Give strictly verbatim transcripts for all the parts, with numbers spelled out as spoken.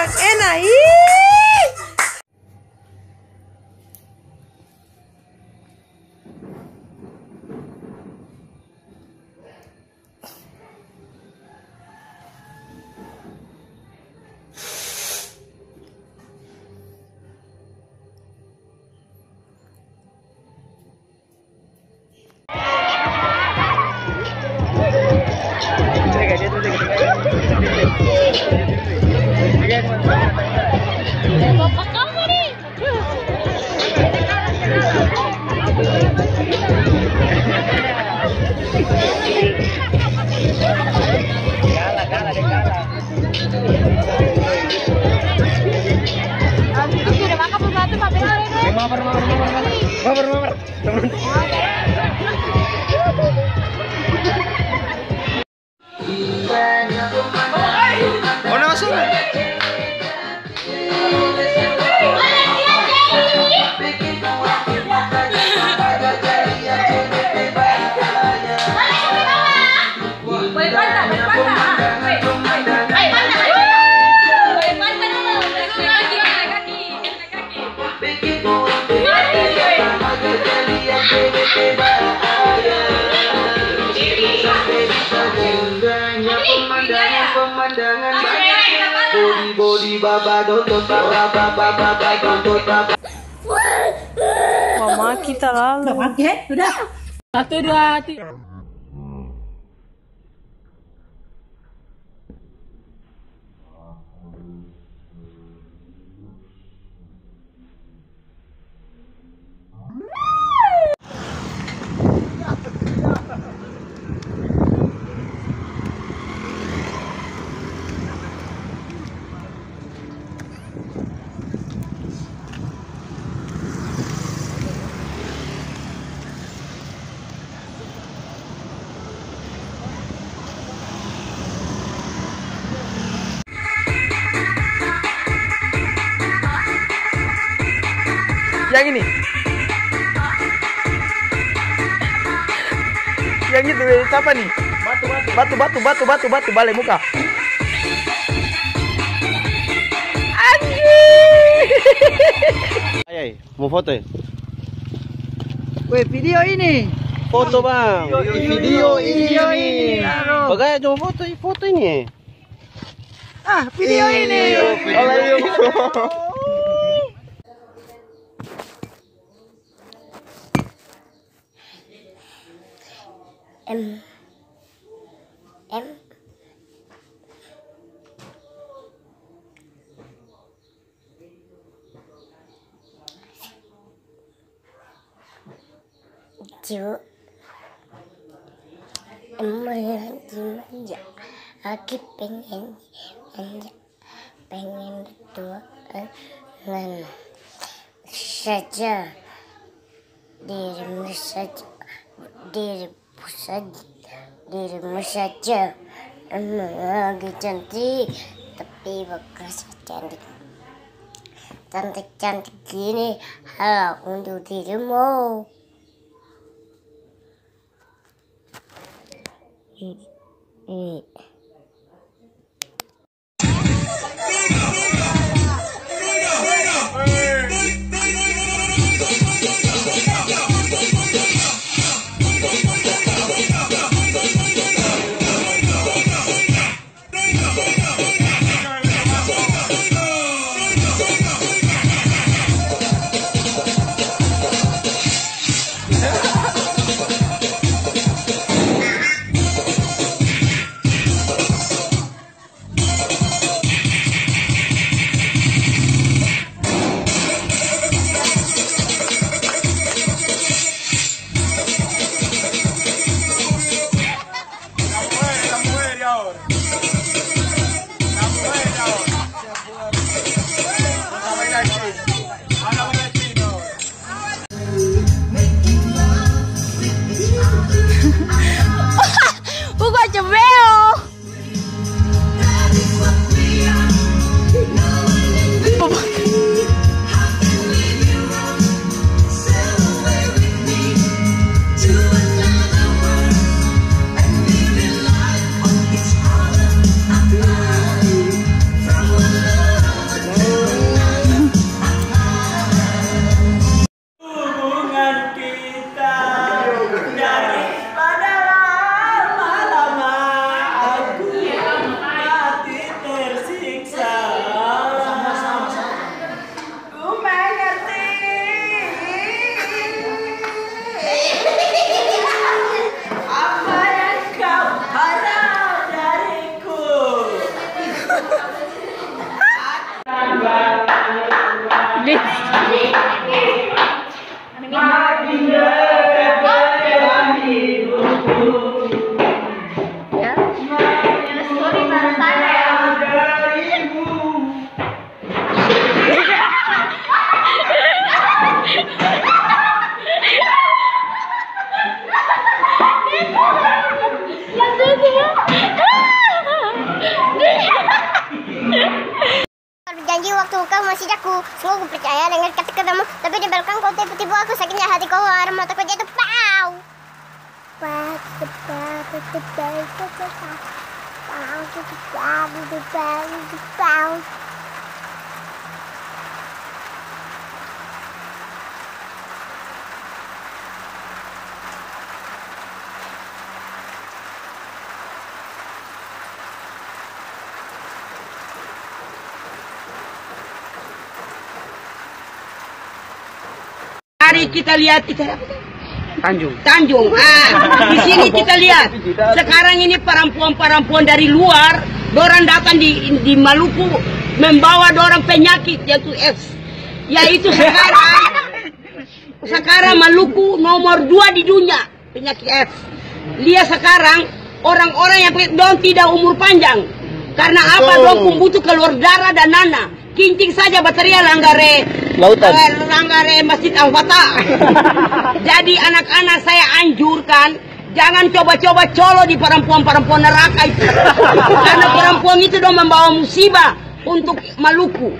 Enak, ih. Mama kita lalu. Oke, sudah. Satu, dua, tiga. Yang ini. Yang itu, eh, siapa nih? Batu, batu, batu, batu, bale muka. Anjing. Ayai. Mo foto e? Weh, video ini. Foto, Bang. Video ini. Video ini. Bagaya cuma foto, foto ini e. Ah, video ini. Video, video. Em. Em. Cu. Emang lagi manja. Aki pengen manja. Pengen berduaan dengan saja. Dirimu saja. Diri Pusat dirimu saja. Emang lagi cantik, tapi bakal cantik. Cantik-cantik gini, halal untuk dirimu. Ini. Ya, story bahasanya ya. Berjanji waktu kau masih jaku, sungguh ku percaya dengan kata-katamu, tapi di belakang kau tipu-tipu aku, sakitnya hati kau, arah mataku jatuh, pau. Mari kita lihat, kita Tanjung. Tanjung. Ah, di sini kita lihat. Sekarang ini parampuang-parampuang dari luar, dorang datang di, di Maluku membawa dorang penyakit, yaitu AIDS. Yaitu sekarang, sekarang Maluku nomor dua di dunia. Penyakit AIDS. Lia sakarang, orang-orang yang penyakit dong tidak umur panjang. Karna apa? Betul. Dong pung butuh kaluar darah dan nana. Kincing saja bataria langgar, eh, lautan. Eh, langgar, eh, Masjid Al-Fatah. Jadi anak-anak saya anjurkan, jangan coba-coba colo di parampuang-parampuang neraka itu. Karna parampuang itu dong membawa musibah untuk Maluku.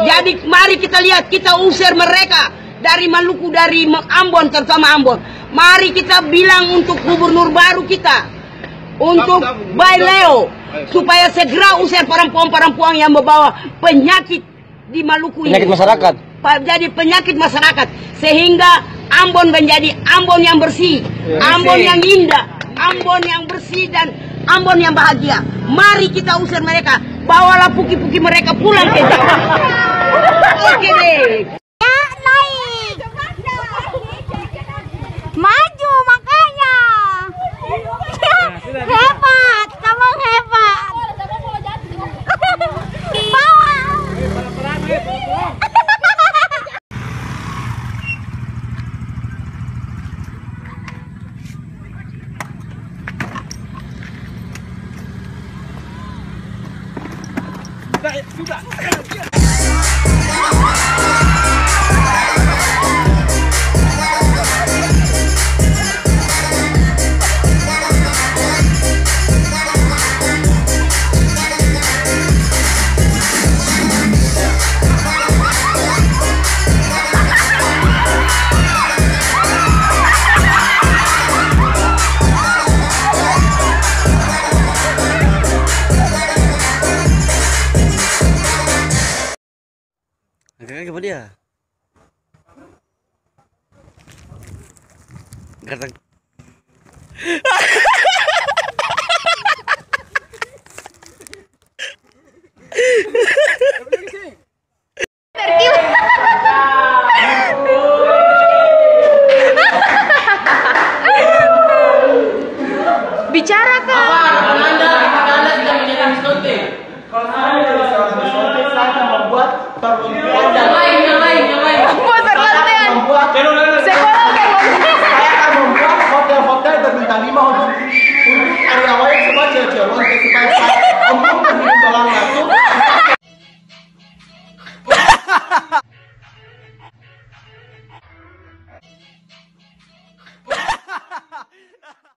Jadi mari kita lihat, kita usir mereka dari Maluku, dari Ma-, Ambon, terutama Ambon. Mari kita bilang untuk gubernur baru kita, untuk Baileo, supaya segera usir parampuang-parampuang yang membawa penyakit di Maluku ini. Penyakit masyarakat. Pa-, jadi penyakit masyarakat, sehingga Ambon menjadi Ambon yang bersih, Ambon yang indah, Ambon yang bersih, dan Ambon yang bahagia. Mari kita usir mereka, bawalah puki-puki mereka pulang ke Jawa. Oke deh. Ya, naik. Maju, makanya. Hebat, kamu hebat. Bawa. Angka kaki apa dia? Angka tangan. Bicara, Kak. Apa? Anak anda, anak anda sudah menjadi diskotik. Kalau saya menjadi seorang diskotik, saya akan membuat peruntukan dan